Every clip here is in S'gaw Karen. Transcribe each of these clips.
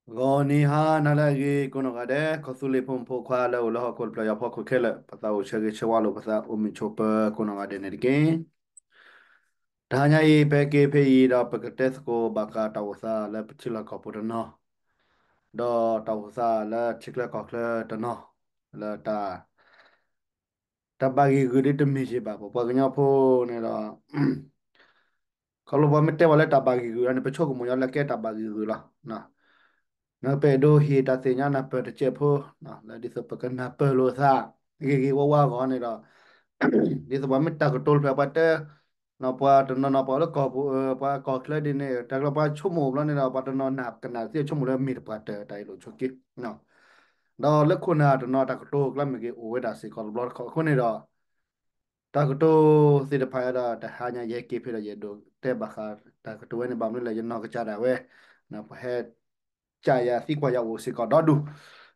ဂီၤနံၤဟါနၤလၢအဂ့ၤ ကိးနီၢ်ဂၤဒဲး ကီၢ်သူလ့ၤဖိမုၣ်ဖိခွါလၢအိၣ်လၢဟီၣ်ခိၣ်တဖျၢၣ်ညါဖီခိၣ်ခဲလၢာ် ပသးအိၣ်ဆၢဂ့ၤဆၢဝါလိာ်ပသးအိၣ်မုာ်ဆိးပၢၤကိးနီၢ်ဂၤဒဲးန့ၣ်တက့ၢ်. တဟါညါအံၤ ပဟဲက့ၤဖဲအံၤဒီး ပကတဲသကိးဘၣ်ဃးတၢ်အိၣ်သးလၢပထံလီၢ်ကီၢ်ပူၤတနီၤ, ဒီးတၢ်အိၣ်သးလၢထံချၢကီၢ်ချၢတနီၤ, လၢတၢ် တၢ်ဘၣ်ဂံၢ်ဂုာ်ဒ်တမ့ၢ်ယံၤဘၣ် ပပှၤကညီဖိန့ၣ်ဒီး ခီဖျိပှၤမ့ၢ်တဲပှၤလၢတၢ်ဘၣ်ဂံၢ်ဂုာ်လီၤန့ၣ် ပဆိကမိၣ်ညီလၢကဲတၢ်ဘၣ်ဂံၢ်ဂုာ်လီၤ. နပအဲၣ်ဒိးဟ့ၣ်တၢ်သ့ၣ်ညါနၢ်ပၢၢ်တစဲးဖိ လၢဒ်သိးပကနၢ်ပၢၢ်လိာ်သး ဂ့ၤဂ့ၤဝါဝါအဂီၢ်န့ၣ်ဒီး ဒ်သိးပှၤမ့ၢ်တၢ်ကတိၤတဖျၢၣ်ပှၤတဲ ပှၤတနီၤနီၤပှၤလၢကီၢ်ပူၤ ပှၤကီၢ်ချၢဒ်န့ၣ် တၢ်ကလီပှၤဆိကမိၣ်ဘျီန့ၣ်ဒီး ပှၤတနီၤနၢ်ကနၣ်သ့ဆိကမိၣ်လၢမ့ၢ်တပှၤတၢၢ်တၢ်အ့ၣ်လိာ်ဆိးက့ ဒီးလၢခိၣ်နၢ်တနီၤတၢ်ကတိၤကျါမ့ၢ်ဂ့ၤ အိၣ်ဝဲဒၣ်စ့ၢ်ကီးတဘျီတခီၣ်အဃိန့ၣ်ဒီး တၢ်ကတိၤသ့ၣ်တဖၣ်ဒီး တဟါညါယဟဲက့ၤဖဲဒီး ယအဲၣ်ဒိးတဲဘၣ်ဃးတၢ်ကတိၤဝဲန့ၣ် ဘၣ်မနုၤလဲၣ် ယနီၢ်ကစၢ်ဒၣ်ဝဲ ပဟဲ ကၢ်ယၤသံကွၢ်ယၤအိၣ်စ့ၢ်ကီးဒီဒူၣ်,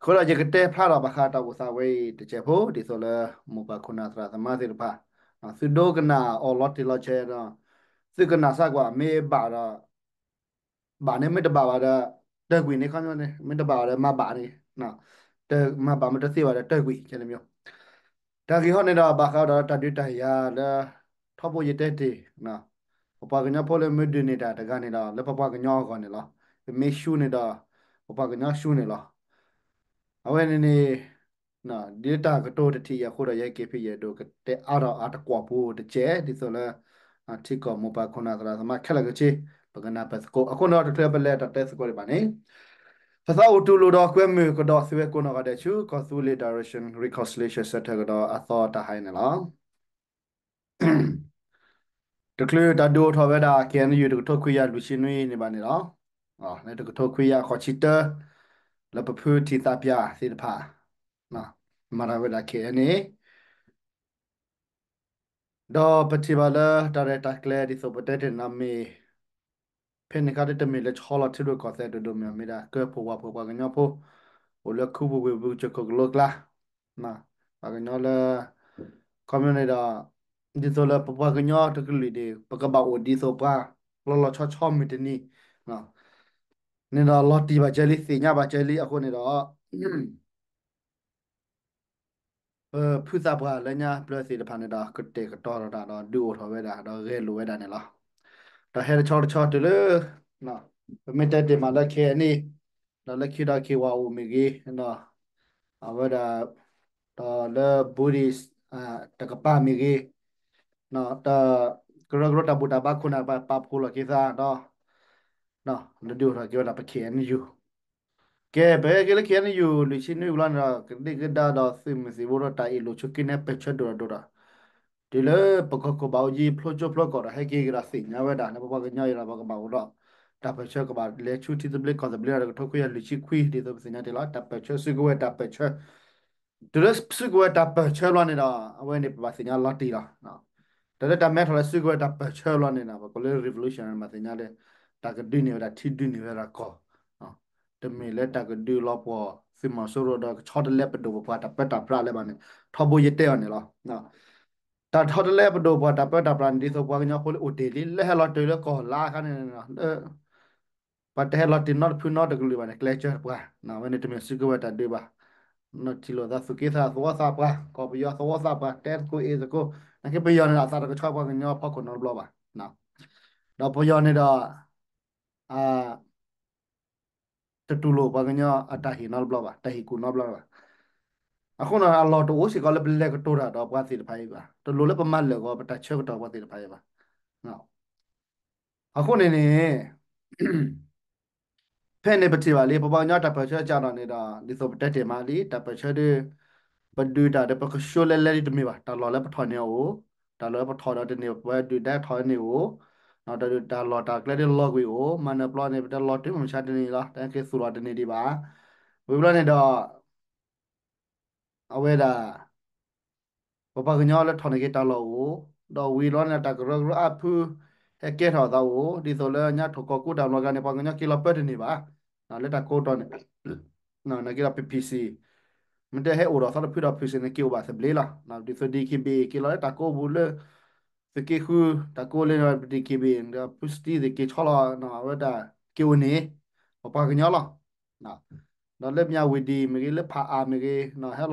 အဃိဒီးယကတဲဖျါထီၣ်ဘၣ်ဃးတၢ်အိၣ်သးဝဲအံၤတစဲးဖိ ဒ်သိးလၢမိၢ်ပၢ်ခိၣ်နၢ်သရၣ်သမါသ့ၣ်တဖၣ် သုဒိကနၣ်အီၤလီၤတံၢ်လီၤဆဲးဒီး သုကနၣ်စၢ်ကွၢ် မ့ၢ်ဘၣ်ဒီး ဘၣ်န့ၣ် မ့ၢ်တဘၣ်ဘၣ်ဒီး တၢၢ်ကွံာ်န့ၣ်ခီန့ၣ် မ့ၢ်တဘၣ်ဘၣ်ဒီးမၤဘၣ်န့ၣ်, မၤဘၣ်မ့ၢ်တသ့ဘၣ်ဒီးတၢၢ်ကွံာ် ကဲန့ၣ်မ့ၢ် တၢ်ဂ့ၢ်ဟီန့ၣ်ဒီး ဘၣ်ဃးဒီးတၢ်ဒုးတၢ်ယၤလၢ ထီဘိယတဲတ့ၢ် ပပှၤကညီဖိလၢမ့ၢ်ဒုးန့ၢ်တၢ်တဂၤန့ၣ်ဒီး လၢပပှၤကညီအဂီၢ်န့ၣ်လီၤ. ပမ့ၢ်ရှူန့ၣ်ဒီး ပပှၤကညီရှူန့ၣ်လီၤ. အဝဲန့ၣ်န့ၣ် ဒ်တၢ်ကတိၤတထံၣ်အံၤအဃိဒီး ယဟဲက့ၤဖဲယအဲၣ်ဒိးကတဲအါထီၣ်အတကွီၢ်ပူၤတစဲး ဒ်သိးလၢ ထံကီၢ်မိၢ်ပၢ်ခိၣ်နၢ်သရၣ်သမါခဲလၢာ်ကဆ့ ပကနၢ်ပၢၢ်သကိး အဃိန့ၣ်ဒီးတချုးပလဲၤတၢ်တဲသကိးဒံးဘၣ်န့ၣ် ပသးအိၣ်တူၢ်လိာ်ဒီးကွဲမုာ်ကဒီးသုဝဲကိးနီၢ်ဂၤဒဲးဆူ ကီၢ်သူလ့ၤ Direction Reconciliation Center ကဒီးအသီတဟါအံၤန့ၣ်လီၤ. တချုးတၢ်ဒုးအိၣ်ထီၣ်ဝဲဒၣ် KNU တကထိခွံကယၤလွံၢ်ဆံနွံန့ၣ်ဘၣ်န့ၣ်လီၤ. လၢတကထိခွံကယၤဃိးဆံတၢ လၢပဖုထံသးပျၢ်သ့ၣ်တဖၣ် မၤတၢ်ဝဲဒၣ် KNA ဒီးပထံၣ်ဘၣ်လၢတၢ်ရဲၣ်တၢ်ကျဲၤဒ်သိးပတဲတ့ၢ်နီၤမ့ၢ် ဖဲန့ၣ်ခါတမ့ၢ်လၢဆီလီၤထံရူၢ်ကီၢ်သဲးဒိၣ်ဒိၣ်မ့ၢ်မ့ၢ်ဒၣ် ကၢဖိဝၤဖိပှၤကညီဖိ အိၣ်လၢခူပူၤဝ့ၢ်ပူၤကစၢၢ်ခိၣ်ကလိကျါ ပှၤကညီလၢ ခီပညီန့ၣ်ဒီး ဒ်သိးလၢပပှၤကညီတကလုာ်န့ၣ် ပကဘၣ်အိၣ်ဒ်သိးပှၤ လီၤလီၤဆီဆီမုၢ်တနံၤ န့ၣ်ဒီးလီၤတံၢ်ဘၣ်ကဲလံ သ့ၣ်ညါဘၣ်ကဲလံအဃိန့ၣ်ဒီး ပဖုသးပှၢ်လၢညါဘျၢသ့ၣ်တဖၣ်န့ၣ်ဒီး ကတဲာ်ကတီၤထီၣ်တၢ်ဒီးဒုးအိၣ်ထီၣ်ဝဲဒၣ် ဒီးဂဲၤလိာ်ဝဲဒၣ်န့ၣ်လီၤ. ဒီးဟဲတဆီတဆီတုၤလၢ ပမ့ၢ်တဲတ့ၢ်မးလၢ KNA ဒီးလၢခံဒီး KNU အိၣ်မ့ၢ်ဂ့ၤ အဝဲဒၣ် ဒီးလၢ Buddhist တကပၤမ့ၢ်ဂ့ၤ တၢ်ကရၢကရိတၢ်ဘူၣ်တၢ်ဘါခိၣ်နၢ်ပာ်ဖှိၣ်လီၤက့ၤသးဒီး လၢဒုးအိၣ်ထီၣ်က့ၤဝဲဒၣ်ပ KNU ကဲ ပဟဲက့ၤလၢ KNU လွံၢ်ဆံနွံဘျီန့ၣ်ဒီး ကဒံကဒါဒီးသုးမုၢ်သံၣ်ဘိဒီးတၢ်အ့ၣ်လိာ်ဆိးက့န့ၣ် ပၢၢ်ဆၢဒိၣ်ဒီးဒိၣ်ဒီး တုၤလၢပကီၢ်ခိၣ်ဘၣ်အိၣ်ယံၤဖျိကၠိဖျိကီၢ်ဒီး ဟဲက့ၤကဒီးသ့ၣ်ညါဝဲဒၣ်လၢပပှၤကညီအံၤဒီး ပကဘၣ်အိၣ်ဒီး တၢ်ပၢၢ်ဆၢကဘၣ်လဲၤဆူထံသဘျ့ကီၢ်သဘျ့ဒီး တကထိခွံကယၤလွံၢ်ဆံခွံ ဒ်သိးပသ့ၣ်ညါတ့ၢ်လီၤ တၢ်ပၢၢ်ဆၢစုကဝဲၤတၢ်ပၢၢ်ဆၢ တုၤလၢစုကဝဲၤတၢ်ပၢၢ်ဆၢဘျီန့ၣ်ဒီး အဝဲန့ၣ်ပဘၣ်သ့ၣ်ညါလီၤတံၢ်လီၤ. တၢ်လၢတၢ်မဲထီၣ်လၢစုကဝဲၤတၢ်ပၢၢ်ဆၢဘျီန့ၣ်ဒီး ပကိးလၢ revolution န့ၣ် ဘၣ်သ့ၣ်ညါလၢ တၢ်ကဒုးန့ၢ်ဝဲဒၣ်ထံဒုးန့ၢ်ဝဲဒၣ်ကီၢ် တမ့ၢ်လၢတၢ်ကဒုးလီၤပှီၢ်သုးမီၤစိရိၤဒီးကဆီတလဲပဒိၣ်ပပှၢ်တၢ်ပၢတၢ်ပြးလၢၤဘၣ်န့ၣ် ထီဘိယတဲအီၤန့ၣ်လီၤ. တၢ်ဆီတလဲပဒိၣ်ပှၢ်တၢ်ပၢတၢ်ပြးန့ၣ် ဒ်သိးပှၤကညီဖိလၢအိၣ်တ့ၢ်လံ လၢဟဲလီၤတ့ၢ်လၢကီၢ်လါအခါန့ၣ် ပှၤတဟဲလီၤတ့ၢ်နီတဖုနီတကလုာ်ဘၣ်န့ၣ် ကျဲးစၢးပှၤ ဝဲန့ၣ်တမ့ၢ်စုကဝဲၤတၢ်ဒုးဘၣ်. နီၢ်ထံၣ်လိာ်သးသူၣ်က့သးသဝီသးပှၤ ကီၢ်ပယီၤသဝီသးပှၤ တဲသကိးအ့ၣ်သကိး နာ်က့ပယီၤန့ၣ်ဒီး အသးတကဆှီပှၤကညီဖီခိၣ်နီတဘျီဘၣ်. ဒီးပယီၤန့ၣ်ဒီး တတူၢ်လိာ်ပှၤကညီအတၢ်ဟ့ၣ်နီတဘျီဘၣ် တၢ်ဟ့ၣ်ကူၣ်နီတဘျီဘၣ်. အဃိန့ၣ် အလီၢ်တအိၣ်စ့ၢ်ကီးလၢပလဲၤကတိၤတၢ်ဒီးပှၤသ့ၣ်တဖၣ်အံၤဘၣ် တလိၣ်လၢပမၤလၢာ်ဂီၤပတၢ်ဆၢကတီၢ်ပှၤသ့ၣ်တဖၣ်အံၤဘၣ်. အဃိန့ၣ်န့ၣ် ဖဲန့ၣ်ပထံၣ်ဘၣ်လံ ပပှၤကညီတၢ်ပၢၢ်ဆၢကဒီးန့ၣ်ဒီး ဒ်သိးပတဲတ့ၢ်မးလံ တၢ်ပၢၢ်ဆၢဒီး ပဒုးတၢ်ဒီးပကဆှိလဲလဲဒ်တမ့ၢ်ဘၣ် တၢ်လီၢ်လၢပထီၣ်န့ၣ်အိၣ် တၢ်လီၢ်လၢပထီၣ်ဒီးတန့ၢ် ပဒုးဒဲထီၣ်န့ၣ်အိၣ် တၢ်လီၢ်တၢ်ကျဲဒ်လီၤကွံာ်အိၣ် မၤနၢၤပျီန့ၣ် ပတလီၤတုၤမုၢ်မဆါတနံၤလီၤ တက့ၤသူၣ်လီၤတန့ၢ်ဒံးဘၣ်. ဝံၤဘျီန့ၣ်ဒီး အဝဲဒၣ် ပပှၤကညီလၢထီၣ်န့ၢ်က့ၤတၢ်လီၢ်အိၣ် ဒီးဝံၤလီၤန့ၣ် တၢ်ကရၢကရိအါဖု ဟဲကဲထီၣ်အသးအိၣ် ဒ်သိးလၢညါထိၣ်ကီၢ်ကူတၢ်လီၢ်ကျါန့ၣ် ပှၤကညီက့ၤလီၤပၢတန့ၢ်ဘၣ်. လၢတၢ်ကိးတီၤန့ၣ် နာ်က့ဒီး ပီၣ်ပီၣ်စံၣ် မ့ၢ်တဟဲအိၣ်ဒီးသီတဖုဒီး ပီၣ်ပီၣ်စံၣ်န့ၣ် က့ၤအိၣ်ဘၣ်သဘျ့လီၤ. ဒ်သိး DKBA က့ၤလီၤလၢတၢ်ကိးပူၤလၢ သုးက့ဃု တၢ်ကိးလၢ DKBA ဒီး ဖုစတံ သုးက့ၤဆီလီၤ အဝဲဒၣ်က့ၤအိၣ်န့ၣ် ပပှၤကညီလီၤ. ဒီးလၢမၠၣ်ဝံၤဒံးမ့ၢ်ဂ့ၤ လၢဖးအါမ့ၢ်ဂ့ၤ ဟဲလီၤလၢကီၢ်ဒီခိၣ် ဟဲ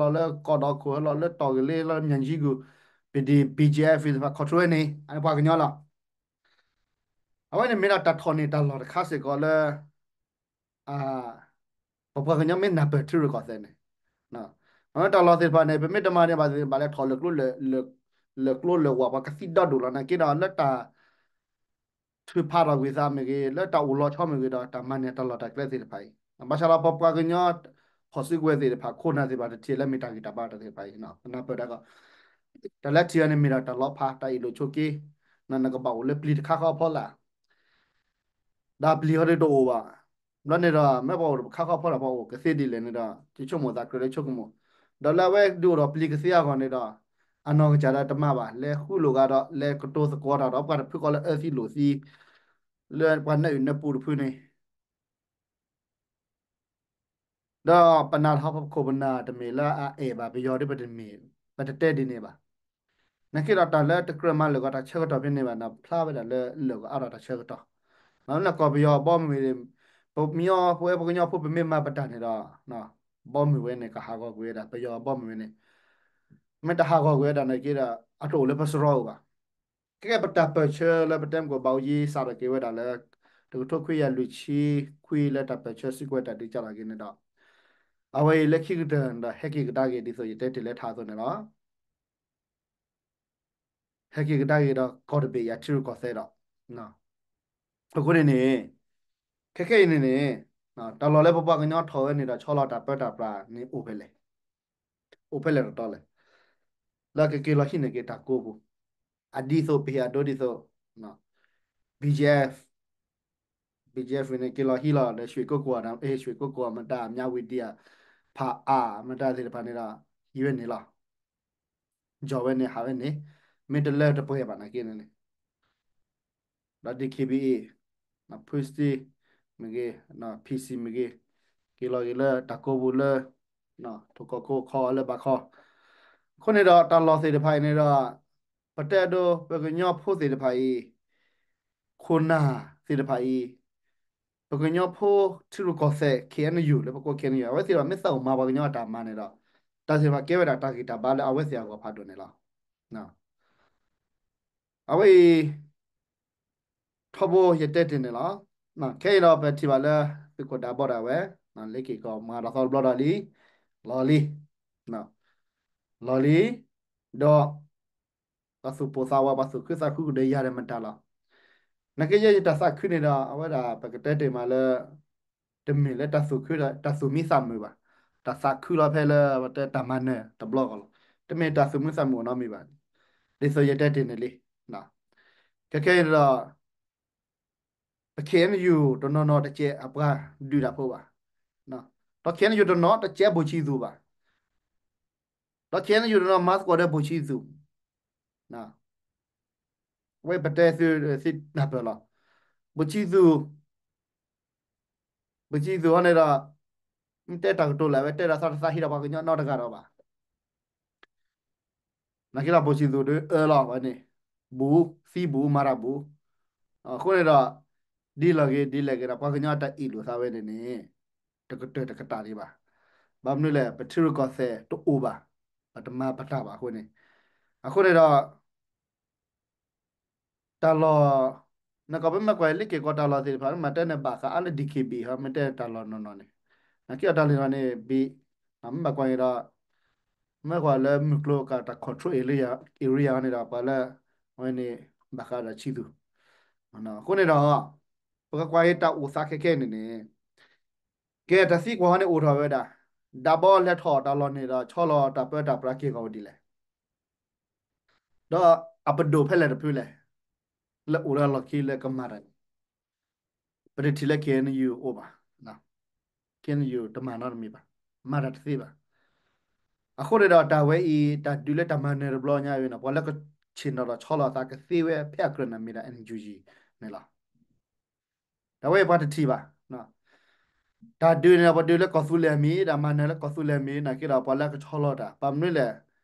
လီၤလၢတီၢ်ကလ့ လၢမၠၣ်ကၠံကူၣ် ပဒံး ဘံၣ်ကၠံၣ်အ့ၣ် သ့ၣ်တဖၣ် control န့ၣ် အန့ၣ်ပှၤကညီလီၤ. အဝဲန့ၣ်မ့ၢ်ဒၣ်တၢ်ထီၣ်န့ၢ်တၢ်လီၢ်တခါစ့ၢ်ကီးလၢ ပပှၤကညီမ့ၢ်နၢ်ပၢၢ်ထံရူၢ်ကီၢ်သဲးန့ၣ်, အဝဲတၢ်လီၢ်သ့ၣ်တဖၣ်န့ၣ် ပမ့ၢ်တမၤန့ၣ်ဘၣ်သ့ၣ်တဖၣ်လၢထီၣ်လၢကျိလၢာ်, လၢကျိလၢာ်ဝးပှၤကသံဒီဒိၣ်လီၤ နာ်က့ဒီးလၢတၢ် ထုးဖးထီၣ်ကွံာ်သးမ့ၢ်ဂ့ၤ လၢတၢ်အိၣ်လီၤဆီမ့ၢ်ဂ့ၤဒီး တၢ်မၤန့ၢ်တၢ်လီၢ်တၢ်ကျဲသ့ၣ်တဖၣ်အံၤ ဘၣ်ဆၣ်ဒီးပပှၤကညီ ဟီၣ်စုကဝဲၤသ့ၣ်တဖၣ် ခိၣ်နၢ်သ့ၣ်တဖၣ် တထံၣ်လၢမ့ၢ်တၢ်ဂံၢ်တၢ်ဘါတၢ်သ့ၣ်တဖၣ်အံၤ ပနၢ်ပၢၢ်ဒၣ်ကီး တၢ်လၢထံၣ်အီၤန့ၣ်မ့ၢ်ဒၣ်တၢ်လီၤဖး တၢ်အ့ၣ်လိာ်ဆိးက့ နကဘၣ်အိၣ်လၢပျံၤတခါဃီအဖီလာ် ဒီးပျံၤဟီဒုးတအိၣ်ဘၣ်. ဘျီန့ၣ်ဒီး မ့ၢ်ပှၤအိၣ်တခါဃီအဖီလာ် ပှၤအိၣ်ကသ့ဒ်လဲၣ်န့ၣ်ဒီး ယဆိကမိၣ်သးကြၢးလၢဆိကမိၣ်, ဒီးလၢအဝဲဒုးအိၣ်ဒီးပျံၤကသ့အဂီၢ်န့ၣ်ဒီး အနီၢ်ကစၢ်ဒၣ်တမၤဘၣ် လဲၤဃုလိာ်ဂၤဒီး လဲၤကတိၤသကိးတၢ်ဒီးပှၤတဖုဃီလၢအၢသံလိာ်သံ လၢပှၤနၢအုၣ်နၢပူၤတဖုန့ၣ် ဒီးပနာ်ထီၣ်ပခိၣ်ပနၢ်တမ့ၢ်လၢအအဲၣ်ဘၣ်ပယီၤဒီးပတမ့ၢ် ပတတဲဒ်န့ၣ်ဘၣ်. နာ်က့ဒီးတၢ်လၢတကြၢးမၤလၢာ်ဂီၤတၢ်ဆၢကတီၢ်ဖဲန့ၣ်ဘၣ် နဖျါဝဲဒၣ်လၢလၢာ်ဂီၤအါထီၣ်တၢ်ဆၢကတီၢ် လၢကီၢ်ပယီၤအဘီအမုၢ် ပမ့ၢ်ပဝဲပှၤကညီဖိပမ့ၢ်မၤပတၢ်န့ၣ်ဒီး ဘီမုၢ်ဝဲန့ၣ် ကဟးဂီၤကွံာ်ဝဲဒၣ် ပယီၤအဘီမုၢ်ဝဲန့ၣ် မ့ၢ်တဟးဂီၤကွံာ်ဝဲဒၣ်နာ်က့ဒီး အတအိၣ်လၢပစရီအအိၣ်ဘၣ်. ကဲကဲပတၢ်ပၢၢ်ဆၢလၢပတဲမ့ၢ်ကီးဘၣ်အိၣ်ယံၤစးထီၣ်က့ၤဝဲဒၣ်လၢ တကထိခွံကယၤလွံၢ်ဆံခွံလၢတၢ်ပၢၢ်ဆၢစုကဝဲၤတၢ်ဒုးကၢ်ထီၣ်က့ၤန့ၣ်ဒီး အဝဲအံၤလၢခံကတၢၢ်န့ၣ်ဒီး ဟဲက့ၤကဒါက့ၤဒ်သိးယတဲတ့ၢ်လၢထးအသိးန့ၣ်လီၤ. ဟဲက့ၤကဒါက့ၤဒီးကီၢ်တဘ့ၣ်ယၤထံရူၢ်ကီၢ်သဲးဒီး အဃိန့ၣ်န့ၣ် ခဲခဲအံၤန့ၣ်န့ၣ် တၢ်လီၢ်လၢပပှၤကညီထီၣ်ဝဲန့ၣ်ဒီး ဆီလီၤတၢ်ပၢတၢ်ပြးန့ၣ်အိၣ်ဖဲလဲၣ်, အိၣ်ဖဲလဲၣ်တတီလဲၣ်. လၢကက့ၤလီၤဟံးန့ၢ်က့ၤတၢ်ကိးပူၤ အဒ်သိးပဟ့ၣ်အဒိဒ်သိး BGF, BGF န့ၣ် က့ၤလီၤဟံးလီၤဒီး ရွှေကုက္ကို န့ၣ် ရွှေကုက္ကို မတၤ မြဝတီ ဖးအါ မတၤသ့ၣ်တဖၣ်န့ၣ်ဒီး ဟံးဝဲန့ၣ်လီၤ. ယီၤဝဲန့ၣ် ဟးဝဲန့ၣ် မ့ၢ်တလၢတပှဲၤဘၣ်နာ်က့န့ၣ်န့ၣ် ဒီး DKBA, ဖုစတံ မ့ၢ်ဂ့ၤ, PC မ့ၢ်ဂ့ၤ, က့ၤလီၤက့ၤလၢတၢ်ကိးပူၤလၢ ထိၣ်ကီၢ်ခိၣ်ခီအီၤလၢဘးခီ. အဃိန့ၣ်ဒီးတၢ်လီၢ်သ့ၣ်တဖၣ်အံၤန့ၣ်ဒီး ပတဲအဒိ ပကညီဖိသ့ၣ်တဖၣ်အံၤ ခိၣ်နၢ်သ့ၣ်တဖၣ်အံၤ ပကညီဖိထံရူၢ်ကီၢ်သဲး KNU လၢပကိး KNU အဝဲသ့ၣ်ဒီးမ့ၢ်သးအိၣ်မၤပှၤကညီအတၢ်မၤန့ၣ်ဒီး တၢ်သ့ၣ်တဖၣ်ကဲဝဲဒၣ်တၢ်ဂံၢ်တၢ်ဘါလၢအဝဲသ့ၣ်အဂီၢ်ဖးဒိၣ်န့ၣ်လီၤ. အဝဲအံၤ ထီဘိယတဲတ့ၢ်န့ၣ်လီၤ. ခဲအံၤဒီးပထံၣ်ဘၣ်လၢ သုးခိၣ်ဒးဘီဒၣ်ဝဲ လ့က့ၤကီးမၤဒီးသီတဘျီဒီးလံ, လီၤလံ, လီၤလံ, ဒီး ပှၤသူၣ်ပိာ်သးဝး ပှၤသူၣ်ခုသးခုကဒီးယၤဒီးမတၤလီၤ. နာ်က့ယဲယတၢ်သးခုန့ၣ်ဒီး အဝဲဒၣ်ပကတဲတ့ၢ်မးလၢ တမ့ၢ်လၢတၢ်သူၣ်ခု တၢ်သူၣ်မံသးမုာ်ဘၣ်. တၢ်သးခုလီၤဖဲလၢ ပတဲတၢ်မၤနၢၤတဘျီဃီလီၤ. တမ့ၢ်တၢ်သူၣ်မံသးမုာ်နီတမံၤဘၣ်. ဒ်သိးယတဲတ့ၢ်န့ၣ်လံ. ခဲခဲအံၤဒီး ပ KNU တနီၤနီၤတကဲးအပှၤဒုးတၢ်ဖိဘၣ်. ဒီး KNU တနီၤတကဲးဘိၣ်ဆံသူၣ်ဘၣ်. ဒီး KNU တနီၤမၤသကိးဒီးဘိၣ်ဆံသူၣ်. ဝဲပတဲသုသ့ၣ်နၢ်ပၢၢ်လီၤ. ဘိၣ်ဆံသူၣ် ဘိၣ်ဆံသူၣ်ဟီန့ၣ်ဒီး မ့ၢ်တဲတၢ်ကတိၤလၢအဝဲတဲဒၣ်သးတသးဟံးဒီးပှၤကညီနီတဂၤဒီးဘၣ်. နာ်က့ဒီးဘိၣ်ဆံသူၣ်ဒုးအၢလီၤဝဲန့ၣ် ဘူး သံဘူး မၤတၢ်ဘူး. အဃိန့ၣ်ဒီး ဒ်လဲၣ်ဂ့ၤ ဒ်လဲၣ်ဂ့ၤဒီး ပှၤကညီတၢ်အ့ၣ်လိာ်သးဝဲန့ၣ်န့ၣ် တကတၢၢ်တကတၢၢ်ဒံးဘၣ်. ဘၣ်မနုၤလဲၣ် ပထံရူၢ်ကီၢ်သဲးတအိၣ်ဘၣ်. ပတမၤပတၢ်ဘၣ်အဃိန့ၣ်, အဃိန့ၣ်ဒီး တၢ်လီၢ် နကီးပမ့ၢ်ကွၢ်လ့က့ၤကီးတၢ်လီၢ်သ့ၣ်တဖၣ် မ့ၢ်တဲန့ၣ်ဘၣ်ဃးအါလၢ DKBA ဟီ မ့ၢ်တဲတၢ်လီၢ်နီၢ်နီၢ်န့ၣ် နာ်က့အတၢ်လီၢ်န့ၣ် ဘ့ၣ် မ့ၢ်ဘၣ်ကွၢ်န့ၣ်ဒီး မ့ၢ်ကွၢ်လၢမုၢ်ကျိၤကးတၢ် control area အံၤန့ၣ်ဒီး ပှၤလၢ အဝဲန့ၣ် ဘၣ်ဃးဒီးဆံသူၣ်. အဃိန့ၣ်ဒီး ပကကွၢ်အံၤတၢ်အိၣ်သးခဲခဲန့ၣ်န့ၣ် ကဲတၢ်သံကွၢ်ဟီန့ၣ်အိၣ်ထီၣ်ဝဲဒၣ် ဒးဘီလဲၤထီၣ်တၢ်လီၢ်န့ၣ်ဒီး ဆီလီၤတၢ်ပၢတၢ်ပြးက့ၢ်ဂီၤဝဲဒ်လဲၣ် ဒီးအပဒိၣ်ဖဲလဲၣ်တဖုလဲၣ် လၢအိၣ်လၢအလီၢ်ခံလၢကမၤတၢ်န့ၣ် ပတထံၣ်လၢ KNU အိၣ်ဘၣ်. KNU တမၤနီတမံၤဘၣ်, မၤတၢ်တသ့ဘၣ်. အဃိန့ၣ်ဒီးတၢ်ဝဲအံၤ တၢ်ဒုးလၢတၢ်မၤနၢၤတဘျီညါအံၤန့ၣ် ပှၤလၢကဆ့ၣ်နီၤဒီးဆီလီၤသးကသ့ဝဲဖဲအကြၢးန့ၣ်မ့ၢ်ဒၣ် NUG န့ၣ်လီၤ. တၢ်ဝဲအံၤပှၤတထံၣ်ဘၣ်. တၢ်ဒုးန့ၣ်ဒီး ပှၤဒုးလၢကီၢ်သူလ့ၤအမံၤ, တၢ်မၤနၢၤလၢကီၢ်သူလ့ၤအမံၤ နာ်က့ဒီး ပှၤလၢကဆီလီၤတၢ် ဘၣ်မနုၤလဲၣ်,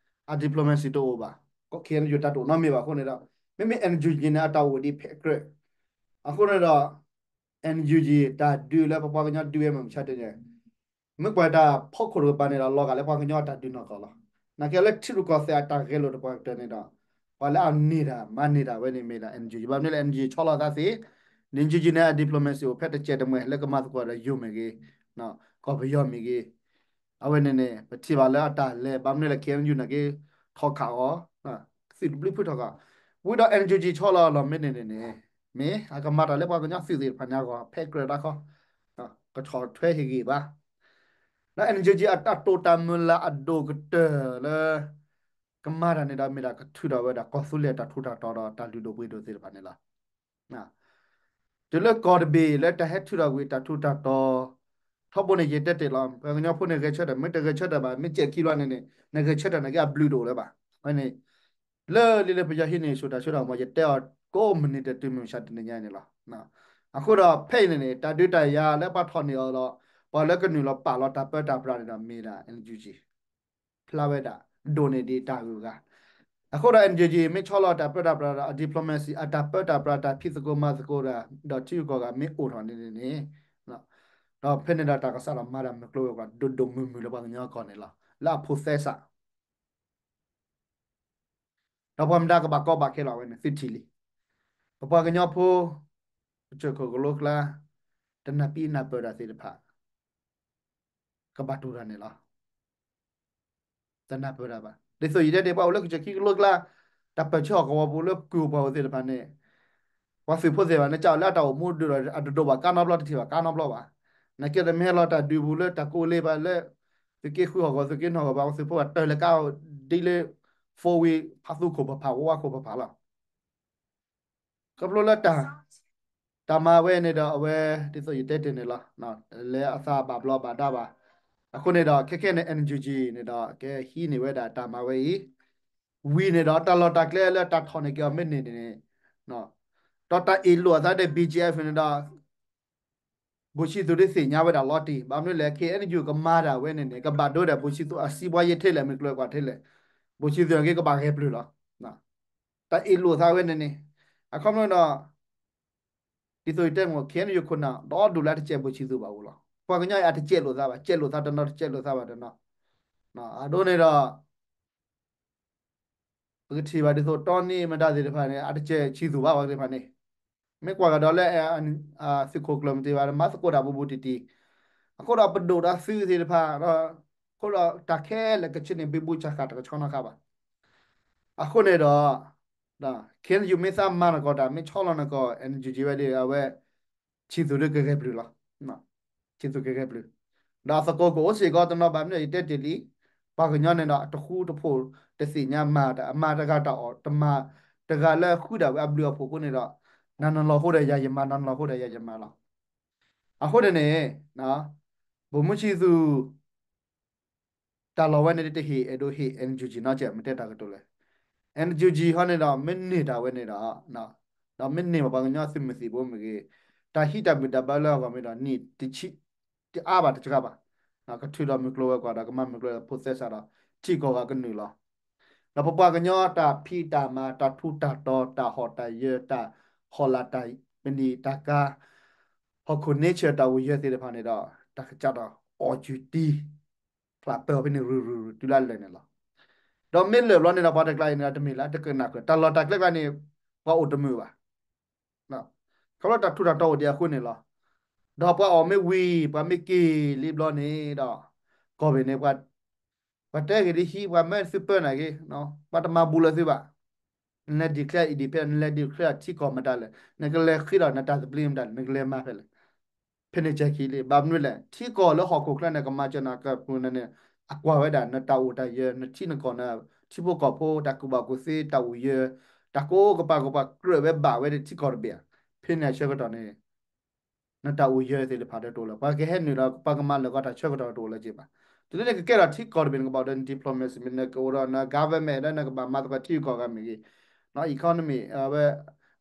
အ diplomacy တအိၣ်ဘၣ်, ကီၢ် KNU တၢ်တအိၣ်နီတမံၤဘၣ်အဃိန့ၣ်ဒီး မ့မ့ၢ် NUG န့ၣ် အတၢ်အိၣ်ဒံးဖဲအကြၢး. အဃိန့ၣ်ဒီး NUG တၢ်ဒုးလၢပပှၤကညီဒုးဝဲမုၢ်မဆါတနံၤ မ့ၢ်ကွၢ်တၢ်ဖီခိၣ်တကပၤန့ၣ်ဒီး လီၤဂာ်လၢပှၤကညီအတၢ်ဒုးနီၢ်ကီၢ်လီၤ. နာ်က့လၢထံရူၢ်ကီၢ်သဲးအတၢ်ဂဲၤလိာ်တပှၤကတၢၢ်န့ၣ်ဒီး ပှၤလၢအန့ၢ်တၢ်မၤန့ၢ်တၢ်ဝဲန့ၣ်မ့ၢ်ဒၣ် NUG ဘၣ်မနုၤလဲၣ် NUG ဆီလီၤသးသ့, NUG န့ၣ် အ diplomacy အိၣ်ဖဲတစဲးတမှဲာ်လၢကမၤသကိးဒီးယိၤမ့ၢ်ဂ့ၤ, ကီၢ်ပယီၤမ့ၢ်ဂ့ၤ, အဝဲန့ၣ်န့ၣ် ပထံၣ်ဘၣ်လၢအတၢ်လဲၤ ဘၣ်မနုၤလဲၣ် KNU နာ်က့ ထီၣ်ခးအီၤ, သုးတဘျုးဖုထီၣ်ခး, ဝံၤဒီး NUG ဆီလီၤလီၤမ့ၢ်န့ၣ်န့ၣ်န့ၣ် မ့ၢ်အကမၤတၢ်လၢပှၤကညီသုးသ့ၣ်တဖၣ်န့ၣ်အဂီၢ် ဖဲကြၢးတၢ်ခီ, ကထီၣ်ထွဲဟ့ၣ်ဂံၢ်ဘါ ဒီး NUG အတၢ်တိာ်တၢ်မုၢ်လၢ်အဒိၣ်ကတၢၢ်လၢ ကမၤတၢ်န့ၣ်ဒီး မ့ၢ်ဒၣ်ကထုးထီၣ်ဝဲဒၣ်ကီၢ်သူလ့ၤအတၢ်ထူးတၢ်တီၤဒီးတၢ်လုၢ်ဒိၣ်ပှ့ၤဒိၣ်သ့ၣ်တဖၣ်န့ၣ်လီၤ. တုၤလၢကီၢ်တဘ့ၣ်လၢတၢ်ဟဲထုးထီၣ်ကွံာ်တၢ်ထူးတၢ်တီၤ ထီဘိန့ၣ်ယတဲတ့ၢ်လီၤ ပှၤကညီဖိန့ၣ်ဂဲၤဆၢထၢၣ် မ့ၢ်တဂဲၤဆၢထၢၣ်ဘၣ် မ့ၢ်စဲးခံဘျီန့ၣ်န့ၣ် နဂဲၤဆၢထၢၣ်နာ်က့အဘျုးတအိၣ်လၢၤဘၣ်. ဝဲန့ၣ် လၢလံလၢပယီၤဟံးန့ၢ်ဆူၣ်တၢ်ဆူၣ်တၢ်မီၤ ယတဲအီၤကိးမုၢ်နံၤတတုၤမုၢ်မဆါတနံၤညါန့ၣ်လီၤ. အဃိဒီးဖဲအံၤန့ၣ်န့ၣ် တၢ်ဒုးတၢ်ယၤလၢပှၤထီၣ်န့ၢ်အီၤဒီး ပှၤလၢကနုာ်လီၤပာ်လီၤတၢ်ပၢတၢ်ပြးန့ၣ်ဒီးမ့ၢ်ဒၣ် NUG ဖျါဝဲဒၣ် ဒိၣ်န့ၢ်ဒံးတၢ်ဂုၤအဂၤ, အဃိဒီး NUG မ့ၢ်ဆီလီၤတၢ်ပၢတၢ်ပြးဒီး အ diplomacy အတၢ်ပၢတၢ်ပြးတၢ်ဖံးသကိးမၤသကိးဒီး ဒီးထံဂုၤကီၢ်ဂၤမ့ၢ်အိၣ်ထီၣ်န့ၣ်န့ၣ်န့ၣ်, ဒီးဖဲန့ၣ်ဒီးတၢ်ကစီၣ်ဒီးမၤတၢ်မုၢ်ကျိၤဝဲၤကွာ်ဒိၣ်ဒိၣ်မုၢ်မုၢ်လၢပှၤကညီကီၢ်န့ၣ်လီၤ လၢအဖိသဲစး ဒီးပှၤမတၤကဘၣ်ကီဘၣ်ခဲလီၤဝဲန့ၣ် သုထံၣ်လံ. ပပှၤကညီဖိ ပစိၤခိၣ်ကလိကျါ တနၢ်ပံနၢ်ပၢၢ်တၢ်သ့ၣ်တဖၣ် ကဘၣ်တူၢ်တၢ်န့ၣ်လီၤ. တနၢ်ပၢၢ်တၢ်ဘၣ်. ဒ်သိးယတဲဒၣ်ပှၤအိၣ်လၢကစၢၢ်ခံကလိကျါ တၢ်ပၢၢ်ဆၢဟီၣ်ကဝီၤပူၤလၢကုၢ်ပှၤအိၣ်သ့ၣ်တဖၣ်န့ၣ် ပှၤသုးဖိသ့ၣ်တဖၣ်န့ၣ် ကၠီလၢအတၢ်အိၣ်မူဒုးဒီးအတဒိးဘၣ်ကါနီတဘျီ တထံၣ်ဘၣ်ကါနီတဘျီဘၣ်. နာ်က့တမ့ၢ်လီၤတၢ်ဒုးပူၤလၢတၢ်ကိးလ့ဘၣ်လၢ သုးက့ဃုဟီၣ်ကဝီၤ သုးက့နီၢ်ကဝီၤဘၣ် ပှၤသုးဖိဘၣ်တၢၢ်လၢကါဒ်လၢ four wheel ဖးသူခိၣ်ဖးဖး ဝါဝါခိၣ်ဖးဖးလီၤ. ခီဖျိလၢတၢ် တၢ်မၤဝဲန့ၣ်ဒီးအဝဲ ဒ်သိးယတဲတ့ၢ်န့ၣ်လီၤ. လဲၤအသးဘၣ်ဘျီဘၣ်ဒါဘၣ်. အဃိန့ၣ်ဒီး ခဲခဲန့ၣ် NUG န့ၣ်ဒီး ကဟံးန့ၢ်ဝဲဒၣ်တၢ်မၤဝဲအံၤ ဝံၤန့ၣ်ဒီး တၢ်လီၢ်တၢ်ကျဲလၢတၢ်ထီၣ်န့ၢ်က့ၤအီၤမ့ၢ်န့ၢ်န့ၣ် ဒီးတၢ်အ့ၣ်လိာ်အသးဒီး BGF န့ၣ်ဒီး ဘိၣ်ဆံသူးဒ်သ့ၣ်ညါဝဲဒၣ်လီၤတံၢ် ဘၣ်မနုၤလဲၣ် KNU ကမၤတၢ်ဝဲန့ၣ်န့ၣ် ကဘၣ်ဒိဒီးဘိၣ်ဆံသူးအစံးဘှါယ့ထဲလဲၣ် မ့ၢ်ကျၢၤကွၢ်ထဲလဲၣ် ဘိၣ်ဆံသူးက့ၤကဘၣ်ဂဲၤပျုၢ်လီၤ. တၢ်အ့ၣ်လိာ်သးဝဲန့ၣ်န့ၣ် အခီပညီဒီး ဒ်သိးယတဲမ့ၢ် KNU ခိၣ်နၢ် ဒီဒူၣ်လၢအတစဲးဘိၣ်ဆံသူးဘၣ်အိၣ်လီၤ. ပှၤကညီအံၤအတစဲးလိာ်သးဘၣ် စဲးလိာ်သးတနီၤ တစဲးလိာ်သးဘၣ်တနီၤ အဒိန့ၣ်ဒီး ပကထံၣ်ဘၣ်ဒ်သိးတီနံမတၤသ့ၣ်တဖၣ်န့ၣ် အတစဲးဆံသူးဘၣ်ပှၤသ့ၣ်တဖၣ်န့ၣ် မ့ၢ်ကွၢ်ကဒီးလၢ သုးခိၣ်ကျၢၢ်မတၤဘၣ် မၤသကိးတၢ်ဘူးဘူးတံၢ်တံၢ် အဃိဒီးပဒိၣ်ဒီးသုးသ့ၣ်တဖၣ်ဒီး အဃိဒီးတၢ်ခဲလၢာ်ကဆ့န့ၣ် ဘံဘူဆၣ်ဃၣ်တကဆှီနီတခါဘၣ်. အဃိန့ၣ်ဒီး KNU မ့ၢ်သးမၤနကီၢ်တၢ် မ့ၢ်ဆီလီၤနကီၢ် NUG ဝဲဒၣ်အဝဲ ဆံသူးဒုကဂဲၤပျုၢ်လီၤ. ဆံသူးကဂဲၤပျုၢ် ဒီးအသကိးကအိၣ်စ့ၢ်ကီးတနီၤဘၣ်မနုၤယတဲတ့ၢ်လံ. ပှၤကညီန့ၣ်ဒီး တဃူတဖိးတသ့ၣ်ညါမၤတၢ် အမၤတဂၤတၢ်အီၣ် တမၤတဂၤလၢဃုဒၣ်ဝဲအဘျုးအဖှိၣ်အဃိန့ၣ်ဒီး နၤနလီၤဃိဒီးယၤယမၤ နၤနလီၤဃိဒီးယၤယမၤလီၤ. အဃိန့ၣ်န့ၣ် ဗိုလ်မှူးချစ်သူ တၢ်လီၢ်ဝဲန့ၣ်တဟ့ၣ် အဲၣ်ဒိးဟ့ၣ် NUG နီတစဲး မ့ၢ်တဲတၢ်ကတိၤလဲၣ်. NUG ဟီန့ၣ်ဒီး မ့ၢ်န့ၢ်တၢ်ဝဲန့ၣ်ဒီး ဒီးမ့ၢ်န့ၢ်ဘၣ်ပှၤကညီသုးမုၢ်သံၣ်ဘိမ့ၢ်ဂ့ၤ တၢ်ဟံးတၢ်ဘံၣ်တၢ်ဘၢလၢအဂီၢ်မ့ၢ်ဒီး နံၣ်တဆံ တအါဘၣ်တစှၤဘၣ် ကထုးဒီးမုၢ်ကျိၤဝဲၤကွာ်ဒီး ကမၤမုၢ်ကျိၤဝဲၤကွာ်ဖိသဲစးဒီး ထံကီၢ်ဂၤကနုာ်လီၤ. ဒီးပပှၤကညီတၢ်ဖံးတၢ်မၤ တၢ်ထူးတၢ်တီၤ တၢ်ဟီၣ်တၢ်ယၢၤ တၢ်ဟီၣ်လာ်တၢ်ပနံာ်တၢ်ကါ ဟီၣ်ခိၣ် nature တၢ်အိၣ်ယၢၤသ့ၣ်တဖၣ်န့ၣ်ဒီး တၢ်ကစးဒီးအီၣ်ကူၤတံၢ် ဖျးပၢအီၤဖဲန့ၣ် ရုၢ်ရုၢ်ရုၢ် တုၤလၢလၢာ်န့ၣ်လီၤ. ဒီးမ့ၢ်လၢာ်ဘျီန့ၣ်ဒီး ပှၤတကျါအံၤန့ၣ်ဒီး တမ့ၢ်လၢအတကနၣ်ဃုာ် တၢ်လီၢ်တၢ်ကျဲကျါန့ၣ် ပှၤအိၣ်တမုာ်ဘၣ်. ခီဖျိတၢ်ထူးတၢ်တီၤအိၣ်ဒံးအဃိန့ၣ်လီၤ. ဒီးပှၤအီၣ်မ့ၢ်ဝံၤ ပှၤမ့ၢ်က့ၤလံဘျီန့ၣ်ဒီး ကီၢ်ပ့ၤန့ၣ် ပှၤတဲဂ့ၤဒ်ဟံး ပှၤမၢသုပၢနၤက့ၤ ပှၤတမၤဘူးလၢသုဘၣ်. နလဲၤ declare independent နလဲၤ declare ထံကီၢ်မတၤလဲၣ် နကလဲၤဃ့ဒီးနတၢ်သဘျ့မတၤလဲၣ် နကလဲၤမၤဖဲလဲၣ်. ဖဲန့ၣ်ကဲခံလံ ဘၣ်မနုၤလဲၣ် ထံကီၢ်လၢဟီၣ်ခိၣ်ချၢန့ၣ် ကမၤစၢၤနၤကပူၤန့ၣ်န့ၣ် အကွၢ်ဝဲဒၣ် နတၢ်အိၣ်တၢ်ယၢၤ နထံနကီၢ် နထံဖိကီၢ်ဖိ တၢ်ကူၣ်ဘၣ်ကူၣ်သ့ တၢ်အိၣ်ယၢၤ တၢ်ကိးကပၤကပၤ ကြၢးဝဲဘၣ်ဝဲဒၣ်ထံကီၢ်တဘ့ၣ်ဧါ. ဖဲန့ၣ်အဆၢကတီၢ်န့ၣ် နတၢ်အိၣ်ယၢၤသ့ၣ်တဖၣ်တအိၣ်လၢၤ ပှၤကဟဲနုာ်လီၤ ပှၤကမၤလၢာ်ကီတၢ်ဆၢကတီၢ်တအိၣ်လၢၤက့ၤဘၣ်. တုၤလၢနကကဲထီၣ်ထံကီၢ်တဘ့ၣ် နကဘၣ်အိၣ်ဒီးန diplomacy မ့ၢ်နကအိၣ်ဒီးန government လၢနကဘၣ်မၤသကိးထံဂုၤကီၢ်ဂၤမ့ၢ်ဂ့ၤ economy အဝဲ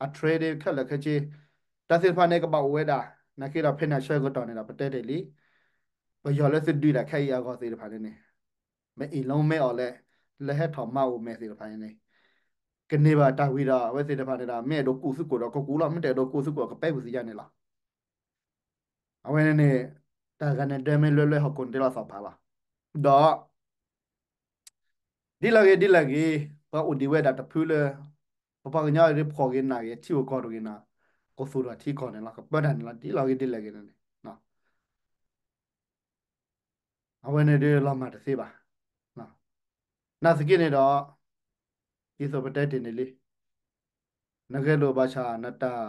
အ trade ခဲလၢာ်ခဲဆ့ တၢ်သ့ၣ်တဖၣ်န့ၣ် ကဘၣ်အိၣ်ဝဲဒၣ် နာ်က့ဒီးဖဲန့ၣ်အဆၢကတီၢ်န့ၣ်ဒီး ပတဲတ့ၢ်လံ ပယီၤလၢသုဒုးတၢ်ခဲအံၤအဂီၢ်သ့ၣ်တဖၣ်န့ၣ်န့ၣ် မ့ၢ်အံၤလီၤမ့ၢ်အီၤလဲၣ် လၢဟဲထီၣ်မၤအိၣ်မဲာ်သ့ၣ်တဖၣ်န့ၣ်န့ၣ် ကန့ၢ်ဘၣ်တၢ်ဝံၤဒီး အဝဲသ့ၣ်တဖၣ်န့ၣ်ဒီး မ့ၢ်အဲၣ်ဒိးကူၣ်သုကိၣ်ဒီးကကူၣ်လီၤ မ့ၢ်တအဲၣ်ဒိးကူၣ်သုကိၣ်ကပဲပူၤသ့ယါန့ၣ်လီၤ. အဝဲန့ၣ်န့ၣ် တၢ်ဂၤန့ၣ်ဒၢမ့ၢ်လွဲလွဲဟီၣ်ခိၣ်န့ၣ်တဲလီၤသီၣ်ဖးလီၤ. ဒီး ဒ်လဲၣ်ဂ့ၤဒ်လဲၣ်ဂ့ၤ ပှၤအိၣ်ဒံးဝဲဒၣ်တဖုလၢ ပပှၤကညီအံၤဒ်ဖှီၣ်ဂ့ၤနးဂ့ၤ ထံဂ့ၤကီၢ်ဂ့ၤနၤ ကသူၣ်ထီၣ်ထံကီၢ်န့ၣ်လီၤ ကပၢတၢ်န့ၣ်လီၤ ဒ်လဲၣ်ဂ့ၤဒ်လဲၣ်ဂ့ၤန့ၣ် အဝဲန့ၣ်ဒ်လီၤမၢ်တသ့ဘၣ်. နာ်သက့န့ၣ်ဒီး ဒ်သိးပတဲတ့ၢ်န့ၣ်လံ နဂဲၤလိာ်ဘၣ်ဆၣ် နတၢ်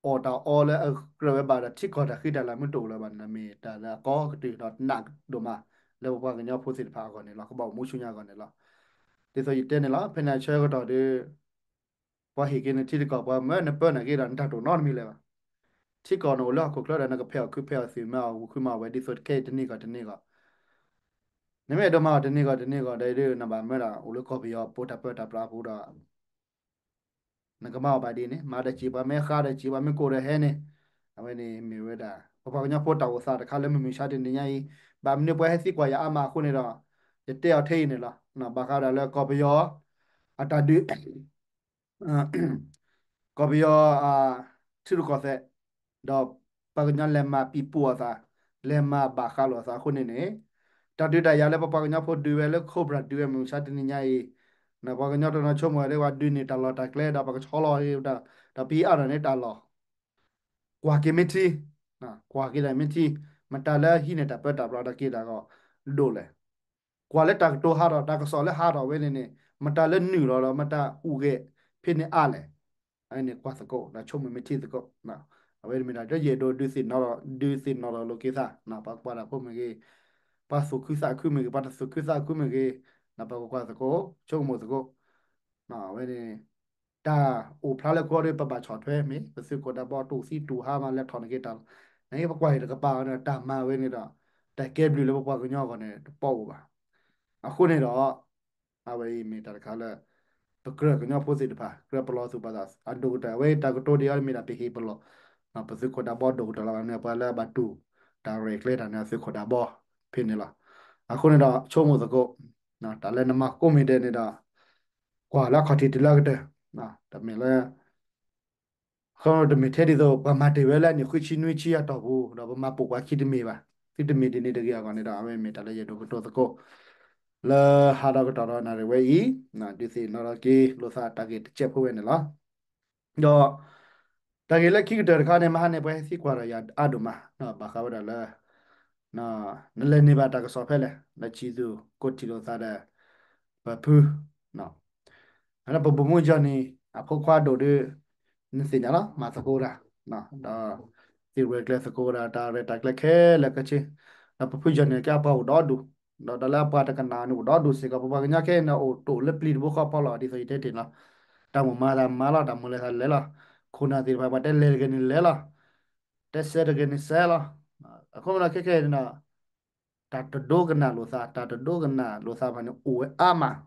အီၣ်တၢ်အီလၢအကြၢးဝဲဘၣ်ဒီး ထံကီၢ်တၢ်ဃံတၢ်လၤမ့ၢ်တအိၣ်လၢၤဘၣ်န့ၣ် မ့ၢ်တၢ်လၢအကီကတုာ်ဒီးနးဒိၣ်မး လၢပပှၤကညီဖိသ့ၣ်တဖၣ်အဂီၢ်န့ၣ်လီၤ. ကဘၣ်အိၣ်မူဆူညါအဂီၢ်န့ၣ်လီၤ. ဒ်သိးယတဲန့ၣ်လီၤ ဖဲန့ၣ်အဆၢကတီၢ်ဒီး ပှၤဟ့ၣ်က့ၤနထံတကီၢ် ပှၤမၢနပၢနၤက့ၤဒီး နတၢ်တိၢ်နီတမံၤလၢၤဘၣ်. ထံကီၢ်န့ၣ်အိၣ်လၢဟီၣ်ခိၣ်ချၢဒီး နကဖဲးအီၣ်ခုဖဲးအီၣ်သ့ၣ် မၤအီၣ်ဝူၤခုမၤအီၣ်ဝဲ ဒ်သိးတခဲအံၤတန့ၢ်ကီၢ်တန့ၢ်ကီၢ် နမ့ၢ်အဲၣ်ဒိးမၤအီၣ်တန့ၢ်ကီၢ်တန့ၢ်ကီၢ်ဒီး နဘၣ်မၢဒၣ်အိၣ်လၢကီၢ်ပယီၤဖိတၢ်ပၢတၢ်ပြးအပူၤဒီး နကမၤအီၣ်ဘၣ်ဒ်န့ၣ် မၤဒီးစံးပှၤမ့ၢ်ဃါဒီးစံးပှၤမ့ၢ်ကိၢ်ဒီးဟဲန့ၣ် အဝဲန့ၣ်မ့ၢ်ဝဲဒၣ် ပပှၤကညီဖိတၢ်အိၣ်သးတခါလၢမုၢ်မဆါတနံၤညါအံၤ ဘၣ်မနုၤပှၤဟဲသံကွၢ်ယၤအါမးအဃိန့ၣ်ဒီး ယတဲအီၤထဲအံၤန့ၣ်လီၤ. ဘၣ်ဃးဒီးလၢကီၢ်ပယီၤ အတၢ်ဒုး ကီၢ်ပယီၤ ထံရူၢ်ကီၢ်သဲး ဒီးပှၤကညီလဲၤမၤပံာ်ပူၤအသး လဲၤမၤဘၣ်ဃးလိာ်အသးအဃိန့ၣ်န့ၣ် တၢ်ဒုးတၢ်ယၤလၢပပှၤကညီဖိဒုးဝဲလၢ Cobra ဒုးဝဲမုၢ်မဆါတနံၤညါအံၤ ပှၤကညီတနီၤဆိကမိၣ်ဝဲဒၣ်ပှၤဒုးန့ၢ်တၢ်လီၢ်တၢ်ကျဲဒီးပှၤကဆီလီၤဒီး ဒီးပဟံးအါထီၣ်န့ၢ်တၢ်လီၢ် ကွၢ်က့ၤမ့ၢ်ထံ ကွၢ်က့ၤတၢ်မ့ၢ်ထံ မတၤလၢဟံးန့ၢ်တၢ်ပၢတၢ်ပြးဒီးက့ၤတၢ်ဂီၤဒိၣ်လဲၣ် ကွၢ်လၢတၢ်ကတိၤဟးထီၣ် တၢ်ကစီၣ်လၢဟးထီၣ်ဝဲန့ၣ်န့ၣ် မတၤလၢနုာ်လီၤဒီး မတၤအူးဂဲၤဖဲန့ၣ်အါလဲၣ်. အဝဲန့ၣ်ကွၢ်သကိး ဒီးဆိကမိၣ်မ့ၢ်ထံသကိး အဝဲမ့ၢ်ဒၣ်လၢယအဲၣ်ဒိးဒုးသ့ၣ်နီၣ်ထီၣ် ဒုးသ့ၣ်နီၣ်ထီၣ်လိာ်က့ၤသး ပှၤကွၢ်တၢ်ဖိမ့ၢ်ဂ့ၤ ပှၤသူၣ်ခုသးခုမ့ၢ်ဂ့ၤ ပှၤတသူၣ်ခုသးခုမ့ၢ်ဂ့ၤ ပှၤကကွၢ်သကိး ဆိကမိၣ်သကိး အဝဲန့ၣ် တၢ်အိၣ်ဖျါလၢကီၢ်ဒီး ပဘၣ်ဆီၣ်ထွဲမ့ၢ် ပသုးခိၣ်ဒးဘီတူၢ်သံတူၢ်ဟါမး လဲၤထီၣ်န့ၢ်က့ၤတၢ်လီၢ် နက့ပကွၢ်အံၤတကပၤန့ၣ် တၢ်မၤဝဲန့ၣ်ဒီး တၢ်ကဲဘျုးလၢပပှၤကညီအဂီၢ်န့ၣ် တပီၢ်အိၣ်ဘၣ်. အဃိန့ၣ်ဒီး အဝဲအံၤမ့ၢ်တၢ်တခါလၢ ပကြၢးကညီဖိသ့ၣ်တဖၣ် ကြၢးပလီၢ်သူၣ်ပသးအဒိၣ်ကတၢၢ် အဝဲတၢ်ကတိၤဒ်အံၤမ့ၢ်ဒၣ်ပဟ့ၣ်ပလီၢ် ပသုးခိၣ်ဒးဘီဒိၣ်ကတၢၢ်လီၤန့ၣ် ပှၤလၢအဘၣ်တူၢ်တၢ်ရဲၣ်ကျဲၤတၢ်န့ၣ် သုးခိၣ်ဒးဘီဖဲန့ၣ်လီၤ. အဃိန့ၣ်ဒီးဆိကမိၣ်သကိး တၢ်လၢနမၤကိးမံၤဒဲးန့ၣ်ဒီး ကွၢ်လၢအခီၣ်ထံးတုၤလၢအကတၢၢ် တမ့ၢ်လၢ ဃိတမ့ၢ်ထဲဒ်သိး ပှၤမၤတ့ၢ်ဝဲလၢအနံၣ်ဃုဆံနွံဆံအတီၢ်ပူၤ ဒီးပမၤပိာ်ပှၤခံတမ့ၢ်ဘၣ်. သုတမ့ၢ်ဒ်န့ၣ်တဂ့ၤအဂီၢ်န့ၣ်ဒီး အဝဲမ့ၢ်တၢ်လၢယအဲၣ်ဒိးကတိၤသကိး လၢဟးဒီးကတီၢ်ဒီးနၣ်ရံၣ်ဝဲအံၤ ဒုးသ့ၣ်နီၣ်ထီၣ်က့ၤလိာ်သးတၢ်ဂ့ၢ်တစဲးဖိဝဲန့ၣ်လီၤ. ဒီး တၢ်ဂ့ၢ်လၢခံကတၢၢ်တခါန့ၣ် မဟါန့ၣ် ပှၤဟဲသံကွၢ်ဒီးယၤအါဒိၣ်မး ဘၣ်ဃးဝဲဒၣ်လၢ နလဲၤန့ၢ်ဘၣ်တၢ်ကစီၣ်ဖဲလဲၣ် လၢဆံးသူၣ်ကိးထံၣ်လိာ်သးဒီး ပဖု ပဘိၣ်မူယီၢ်န့ၣ် အဖိခွါဒိၣ်ဒီး နသ့ၣ်ညါလီၤ မၤသကိးတၢ် ဒီး သ့ၣ်ဝဲၤကျဲသကိးတၢ် တၢ်ရဲၣ်တၢ်ကျဲၤခဲလၢာ်ခဲဆ့ ဒီးပဖုယီၢ်န့ၣ် ကဲအပှၤအိၣ်ဒီဒူၣ် ဒီးတၢ်လၢအပှၤတကနၣ်န့ၣ်အိၣ်ဒီဒူၣ်စ့ၢ်ကီး ပပှၤကညီခဲအံၤန့ၣ် အိၣ်တအိၣ်လၢပျံၤတဘိဃီဖီလီၤ ဒ်သိးယတဲတ့ၢ်လီၤ တၢ်မိၣ်မၤတၢ်မၤလီၤ တၢ်မိၣ်လဲၤသးလဲၤလီၤ ခိၣ်နၢ်သ့ၣ်တဖၣ် ပှၤတဲလဲၤတဂ့ၤန့ၣ်လဲၤလီၤ တဲစဲးတဂ့ၤန့ၣ်စဲးလီၤ အဃိမ့ၢ်ဒီးခဲခဲအံၤန့ၣ်ဒီး တၢ်တဒိကနၣ်လိာ်သး တၢ်တဒိကနၣ်လိာ်သးဘၣ်န့ၣ် အိၣ်ဝဲအါမး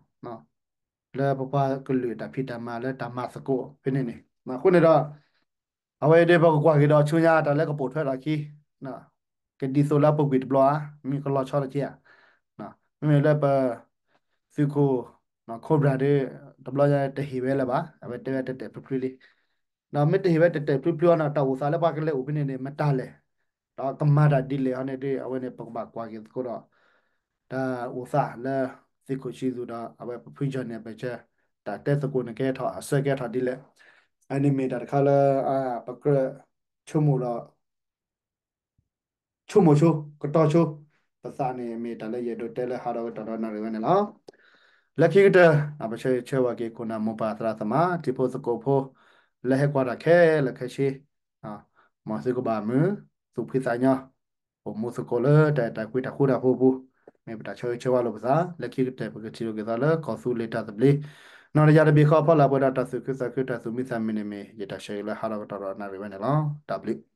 လၢပပှၤကလုာ်တၢ်ဖံးတၢ်မၤလၢတၢ်မၤသကိးဖဲန့ၣ်န့ၣ် အဃိန့ၣ်ဒီး အဝဲအံၤဒ်ပကကွၢ်က့ၤဒီးဆူညါတၢ်လၢကပိာ်ထွဲထီၣ်အခံ ကဒ်သိးလၢအပူၤကွံာ်တဘျီဧါ မ့ၢ်ကလီၤဆီတက့ၢ်ဧါ မ့မ့ၢ်လၢပ သုးခိၣ် Cobra ဒီး တဘျီညါတဟ့ၣ်ဝဲလၢၤဘၣ် အဝဲတဲဝဲတဲာ်တဲာ်ဖျုးဖျုးလံ ဒီးမ့ၢ်တဟ့ၣ်ဝဲတဲာ်တဲာ်ဖျုးဖျုးအီၤန့ၣ် တၢ်အိၣ်သးလၢပှၤကလဲၤအိၣ်ဖဲန့ၣ်န့ၣ် မတၤလဲၣ် ဒီးကမၤတၢ်ဒ်လဲၣ်ဟီန့ၣ်ဒီး အဝဲန့ၣ် ပကဘၣ်ကွၢ်က့ၤသကိးဒီး တၢ်အိၣ်သးလၢ သုးခိၣ်ဆံးသူၣ်ဒီး အဝဲပဖုယီၢ်န့ၣ် ပက တၢ်တဲသကိးန့ၣ်ကဲထီၣ် အဆၢကဲထီၣ်ဒ်လဲၣ် အန့ၣ်မ့ၢ်တၢ်တခါလၢ ပကြၢး ဆိကမိၣ်ဒီး ဆိကမိၣ်ဆိ ကတီၤဆိ ပသးန့ၣ်မ့ၢ်တၢ်လၢယအဲၣ်ဒိးတဲလၢဟးဒီးကတီၢ်ဒီးနၣ်ရံၣ်ဝဲန့ၣ်လီၤ. လၢခံကတၢၢ် ပဆၢဂ့ၤဆၢဝါက့ၤခိၣ်နၢ်မိၢ်ပၢ်သရၣ်သမါ တံၤဖိသကိးဖိ လၢဟဲကွၢ်တၢ်ခဲလၢာ်ခဲဆ့ မ်သုကဘၣ်မုာ် သူၣ်ဖှံသးညီ အိၣ်မူသကိးလၢတၢ်အဲၣ်တၢ်ကွံတၢ်ဃူတၢ်ဖိးအပူၤ မ့ၢ်ပတၢ်ဆၢဂ့ၤဆၢဝါလိာ်ပသး လၢခံကတၢၢ်ပကထံၣ်လိာ်က့ၤသးလၢကီၢ်သူလ့ၤတၢ်သဘျ့ နီၢ်တယၢ်တဘ့ၣ်ဃီဖီလာ်ပှဲၤဒီးတၢ်သူၣ်ခုသးခုတၢ်သူၣ်မံသးမုာ်န့ၣ်မ့ၢ် ယတၢ်ဆၢဂ့ၤလၢဟးဒီးကတီၢ်ဒီးနၣ်ရံၣ်ဝဲန့ၣ်လီၤ. တၢ်ဘျုး